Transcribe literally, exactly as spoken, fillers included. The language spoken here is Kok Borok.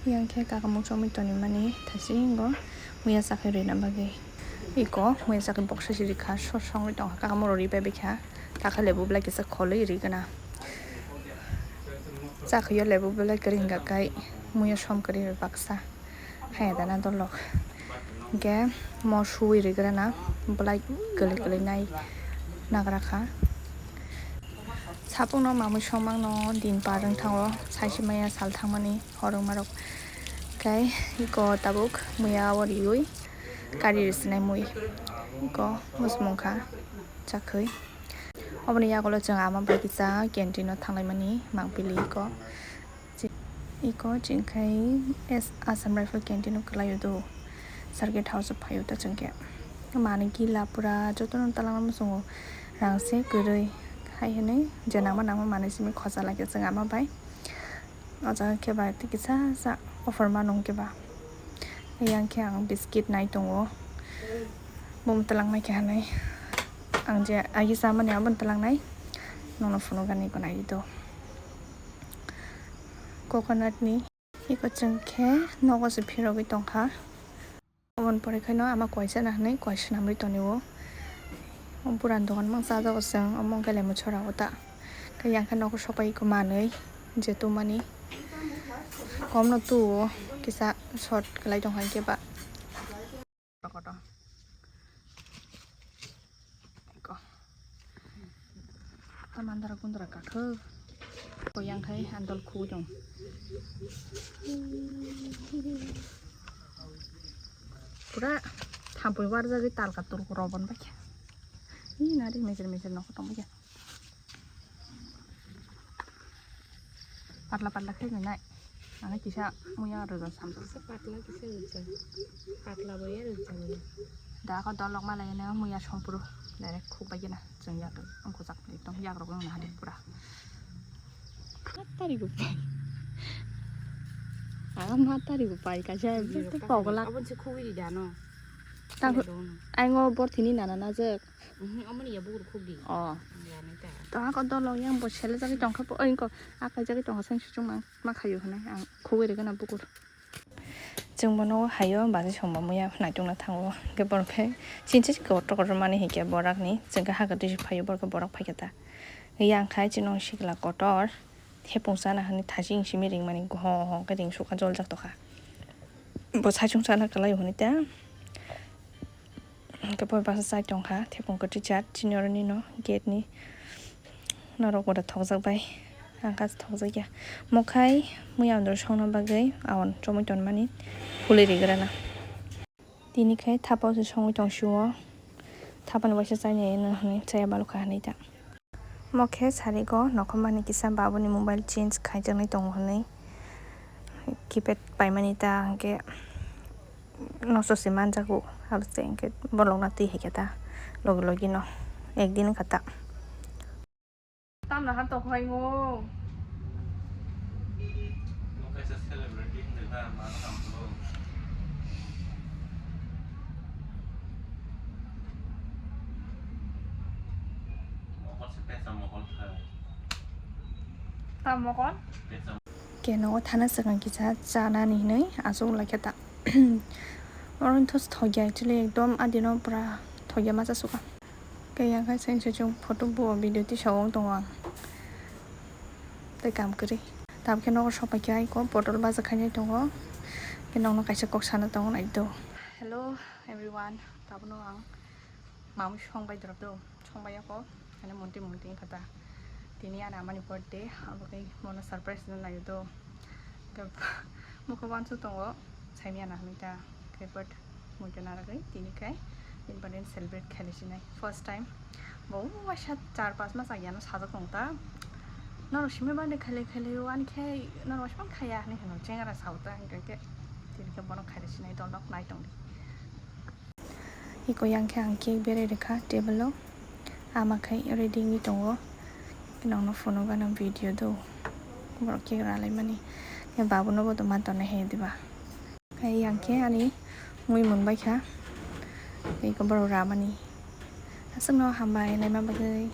Yang khe kakamung chomwi tonwi mani thasingo muya chakhwi rwna bagwi. Iko muya chakhwi boksa si rikha, so songwi tongkha, kakamung rw ribai bikha. Takha lebu belai kisa kholwi rigwna. Chakhwi o lebu belai kwrwi hwnkha kai muya som kwrwi bai baksa. Haya dana dolok. Hwnkhe mo suwi rigrana belai kwlwi kwlwi nai nagra kha. Sapungno mamwi somangno din par wng thango, saisi maya sal thangmani hor wngmarok. Khe iko tabuk muya o riwi kari rwsinai mui. Iko musmung kha chakhwi. Oboni yagulo chwng ama bai kisa canteen o thanglaimani mangpili iko. Iko chwng khai S-, Assam Rifle canteen o kwlaio do. Circuit House o phaio ta chwng khe. Manwi gila pura jotono talangma muchungo rang se kwrwi. Hai hwnwi je nangma nangma manwi simi khocha lai khe chwng ama bai. O jaga khe ba tei kisa sa offer mano hwnkhe ba. Yang khe ang biscuit nai tongo. Bo mwtwlang nai khe hanai. Ang je agi chamani abo mwtwlang nai. Nono phunukgani iko nai di do. Coconut ni. Iko chwng khe nogo se phirogwi tongkha. Oboni pore khe no ama kuaisa na hinwi kuaisa namri tonio. O burani dogan mang chajago chwng, omo wngkhe lemon sora o ta. Khe yang khe nogo sokpai iko manwi je tumani. Komno tuo kisa short kwlai tongkha hinkhe ba. Koto. Iko. Ta mandara gundra kakhwk. Ko yang khai andol khugui tong. Pura thampui warjagwi talka turku robon baikha. Ih, nari meser meser nokho tong baikha. Patla patla khe nai. Ano kisa muya rwjak samsok. Kisa patla kisa rwjak. Patla bo ya rwjak bo ya. Da kho dolok malai no muya songpuru. Direct khuk bai gana. Chwng yak wngkho jak ekdom yak rok wngna hadi pura. Matari go pai. Aga matari go pai kaisa pogla. Abon se khugui di dano. Tang aingo borthini nana najak. Mhm, omoni ya bukur khugui. Oh. Ya nai ta. To ako dolok yang bo sele jagui tongkha po, oi ko akai jagui tongkha sang sichung mang ma khayo hwnwi ang khugui rwgana bukur. Chwng bono hayo baji songma muya naitukna thango. Hwnkhe borok khe chinchi kotor kotor mani hinkhe borakni chwngkhe haga twi se phaio borok khe borak phaikha ta. Yang khai chini sikla kotor thepung chana hwnwi thaching simi ringmani ho ho khe ring sukha joljak tokha. Bo saichung chana kwlai hwnwi ta. Hwnkhe bo baksa chai tongkha, thepung kwtwi chat, chini oro nino gate ni norok bo da thokjak bai, ang kha thokjak ya. Mokhai muya andro songna bagwi awan chomwi tonmani khulwi rigrana. Tini khai thapa se songwi tong sio, thapani waisa chani nw hwnwi chaya balukha hwnwi ta. Mo khe sarigo nokhormani kisa babuni mobile change khaijaknai tongo hwnwi keypad paimani ta hwnkhe nosto se manjago, abo se hwnkhe bolokno twi hai khe ta logi logi no ekdin wngkha ta. Tamna ha tong hai ngo. Tam mokol? Keno o thana swkang kisa chanani hinwi achuk lai khe ta. Oro thos thokya actually ekdom adino pura thokya masa suka. Kaya khai seng seng photo bo video tisa wng tongo ang. Tei kam kwrwi. Tabukhe nogo sopai khe aiko bottle baja khainai tongo. Khe nokno kaisa kok sana tongo nai do. Hello everyone. Tabono ang mamwi song bai drop do. Song bai ako. Ani monti monti wngkha ta. Tini ani amani birthday. Abo khe mono surprise no naio do. Khe mokhe uansuk tongo. Saimya na hinwi ta. Khe but muitu narwgwi tini khe important celebrate khailaisinai first time. Bo waisa char pas mas agyano sajak tong ta. Norok simi birthday khailai khailai o ani khe norok waisa phano khaiya hinwi hino chengra sao ta, hwnkhe khe tini khe bono khailaisinai dolok nai tongdi. Iko yang khe ang cake berai rwkha table o. Ama khai ready wngwi tongo. Nokno phunukgano video do. Borok cake ralaimani. Khe babuno bo tongma tonwi hai diba. Hai yang khe ani mui mwnbai kha. Iko borok ramani. Aswkno hambai naima bagwi.